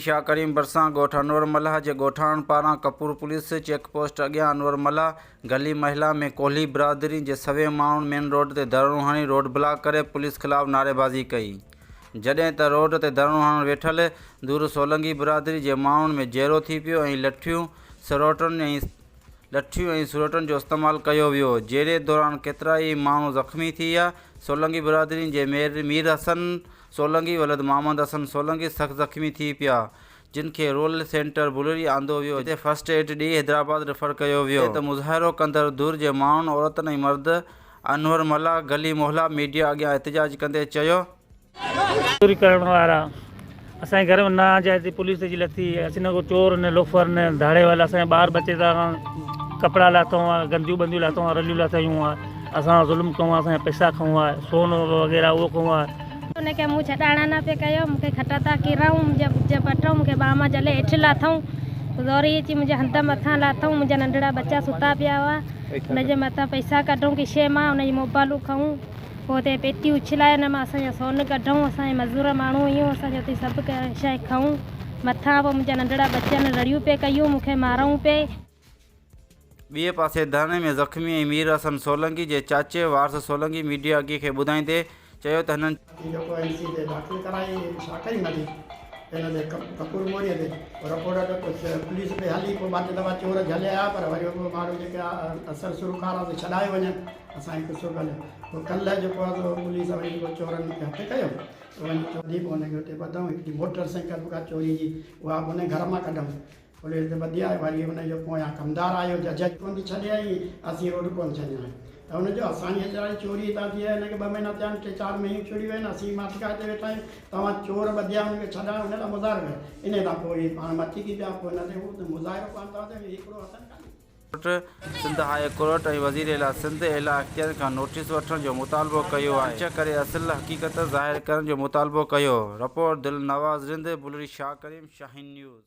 شاهه ڪريم ڀرسان ڳوٺ انور ملاح جي ڳوٺاڻن پاران ڪپور پوليس چيڪ پوسٽ اڳيان انور ملاح گلي محلا ۾ ڪولهي برادري جي سوين ماڻهن مين روڊ تي ڌرڻو هڻي روڊ بلاڪ ڪري پوليس خلاف نعريبازي ڪئي جڏهن ته روڊ تي ڌرڻو هڻڻ ويٺل دور سولنگي برادري جي ماڻهن ۾ جهيڙو ٿي پيو ۽ لٺيون سروٽن ۽ لٺيون ۽ سروٽن جو استعمال ڪيو ويو جهيڙي دوران ڪيترائي ماڻهو زخمي ٿي ويا سولنگي برادري جي مير حسن سولنگي ولد محمد حسن سولنگي سخت زخمي ٿي پيا، جن کي رورل سينٽر بلڙي آندو ويو، جتي فرسٽ ايڊ ڏئي حيدرآباد ريفر ڪيو ويو ته مظاهرو ڪندڙ ڌر جي ماڻهن عورتن ۽ مرد انور ملاح گلي محلا ميڊيا اڳيان احتجاج ڪندي چيو. چوري ڪرڻ وارا اسان جي گهر ۾ نه جائي پوليس جي لٿي اسين نه ڪو چور نه لوفر نه ڌاڙي والا اسان جا ٻار ٻچي ته ڪپڙا لاٿو آ گنديون بنديون لاٿو آ رليون لاٿايون آ اسان ظلم ڪيو آ اسان جا پئسا کنئو آ سون وغيره اهو کنئو آ. ان کي مون ڇڏائڻا نه پئي ڪيو مون کي کٽ تان ڪيرائون منهنجا پٽ مون کي ٻانهن مان جهلي هيٺ لاٿائون زوري اچي منهنجي هنڌ مٿان لاٿائون منهنجا ننڍڙا ٻچا ستا پيا هئا ان جي مٿان پئسا ڪڍون کيسي مان ان جي موبائلون کنئون پوء اتي پيتي اڇلائي ان مان اسان جا سون ڪڍئون، اسان مزور ماڻهو آهيون، اسان جو اتي سڀ شيء کنئون، مٿان پوء منهنجا ننڍڙا ٻچن رڙيون پئي ڪيون، مون کي مارئون پئي. ٻئي پاسي ڌرڻي ۾ زخمي ۽ مير حسن سولنگي جي چاچي وارث سولنگي ميڊيا اڳي کي ٻڌائيندي چيو ته هنن. هي جيڪو اين سي تي داخل ڪرائي ڇا ڪئي ملي ان تي ڪپور موري تي رپورٽ پوليس به هلي پوء ٻه ٽي دفعا چور جهلي آيا پر وري اهو ماڻهو جيڪي اثر سروڪار آ سي ڇڏائي وڃن اسان کي قصو ڪونهي پوء ڪلهه جيڪو آ سو پوليس وڃي جيڪو چورن کي هٿ ڪيو وڃي چوري پوء ان کي اتي ٻڌائون هڪڙي موٽر سائيڪل به ڪا چوري جي اها به ان گهر مان ڪڍئون پوليس تي ٻڌي آيو وري ان جو پويان ڪمدار آيو جج ڪونه ٿي ڇڏي ۽ اسين روڊ ڪونه ڇڏيا آهيون ته هن چيو اسان جي هيتري چوري هتان ٿي آهي هن کي ٻه مهينا ٿيا آهن ٽي چار مهيون ڇڙي ويا آهن اسين ماٺ کائي تي ويٺا آهيون توهان چور ٻڌي آهيو هن کي ڇڏايو هن لاء مظاهرو ڪيو انهي کان پوء اهي پاڻ مٿي ٿي پيا پوء هن تي هو مظاهرو ڪونه ٿا ته هڪڙو هٿن ڪانهي. ڪورٽ، سنڌ هاء ڪورٽ ۽ وزير اعليٰ سنڌ اعليٰ اختيارين کان نوٽيس وٺڻ جو مطالبو ڪيو آهي. جاچ ڪري اصل حقيقت ظاهر ڪرڻ جو مطالبو ڪيو. رپورٽ، دلنواز رند، بلڙي شاهه ڪريم، شاهين نيوز.